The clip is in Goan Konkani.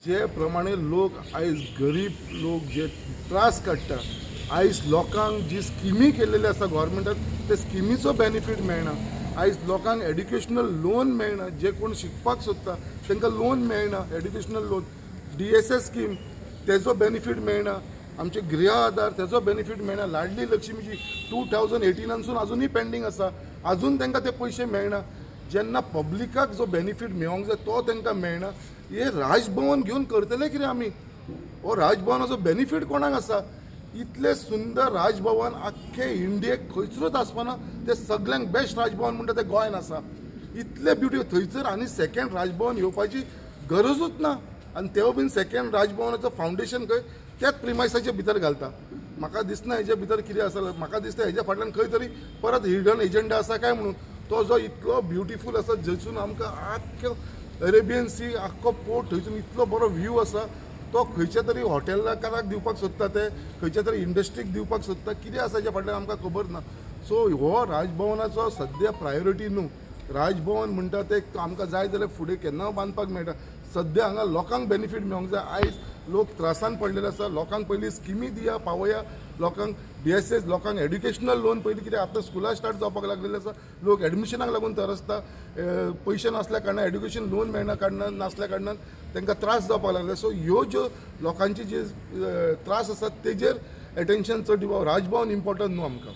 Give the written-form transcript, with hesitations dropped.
जे प्रमाणे लोक आयज गरीब लोक जे त्रास काडटा, आयज लोकांक जी स्किमी केलेली आसा गव्हर्मेंटान ते स्किमीचो बेनिफीट मेळना. आयज लोकांक एड्युकेशनल लोन मेळना, जे कोण शिकपाक सोदता तांकां लोन मेळना. Educational loan, DSS scheme तेजो बेनिफीट मेळना. आमचे गृह आधार तेजो बेनिफीट मेळना. लाडली लक्ष्मीची 2018सून अजुनूय पेंडींग आसा, अजून तांकां ते पयशे मेळना. जेन्ना पब्लिकाक जो बेनिफीट मेळोंक जाय तो तांकां मेळना. हे राजभवन घेवन करतले कितें आमी? हो राजभवनाचो बेनिफीट कोणाक आसा? इतलें सुंदर राजभवन आख्खे इंडियेक खंयसरूच आसपाना, ते सगल्यांक बेस्ट राजभवन म्हणटा तें गोंयान आसा. इतलें ब्युटी थंयसर आनी सेकेंड राजभवन येवपाची गरजूच ना. आनी तेव बीन सेकेंड राजभवनाचो फावंडेशन खंय त्याच प्रिमायसाचे भितर घालता. म्हाका दिसना हेजे भितर कितें आसा. म्हाका दिसता हेज्या फाटल्यान खंय तरी परत हिडन एजंडा आसा काय म्हणून. तो जो इतलो ब्युटिफूल आसा, जंयसून आमकां आख्खे अरेबियन सी, आख्खो पोर्ट थंयसून इतलो बरो व्यू आसा, तो खंयच्या तरी हॉटेलकाराक दिवपाक सोदता, ते खंयच्या तरी इंडस्ट्रीक दिवपाक सोदता. कितें आसा हेज्या फाटल्यान आमकां खबर ना. सो हो राजभवनाचो सद्या प्रायोरिटी न्हू. राजभवन म्हणटा ते आमकां जाय जाल्यार फुडें केन्ना बांदपाक मेळटा. सद्या हांगा लोकांक बेनिफीट मेळोंक जाय. आयज लोक त्रासान पडलेले आसा. लोकांक पयलीं स्किमी दिया पावया, लोकांक DSS, लोकांक एड्युकेशनल लोन पयलीं, कित्याक आतां स्कुलां स्टार्ट जावपाक लागलेलें आसा. लोक एडमिशनाक लागून तरसता, पयशे नासल्या कारणान एड्युकेशन लोन मेळना कारणान नासल्या कारणान तांकां त्रास जावपाक लागले. सो ह्यो ज्यो लोकांचे जे त्रास आसात तेजेर एटेन्शन चड दिवप. राजभवन इम्पॉर्टंट न्हू आमकां.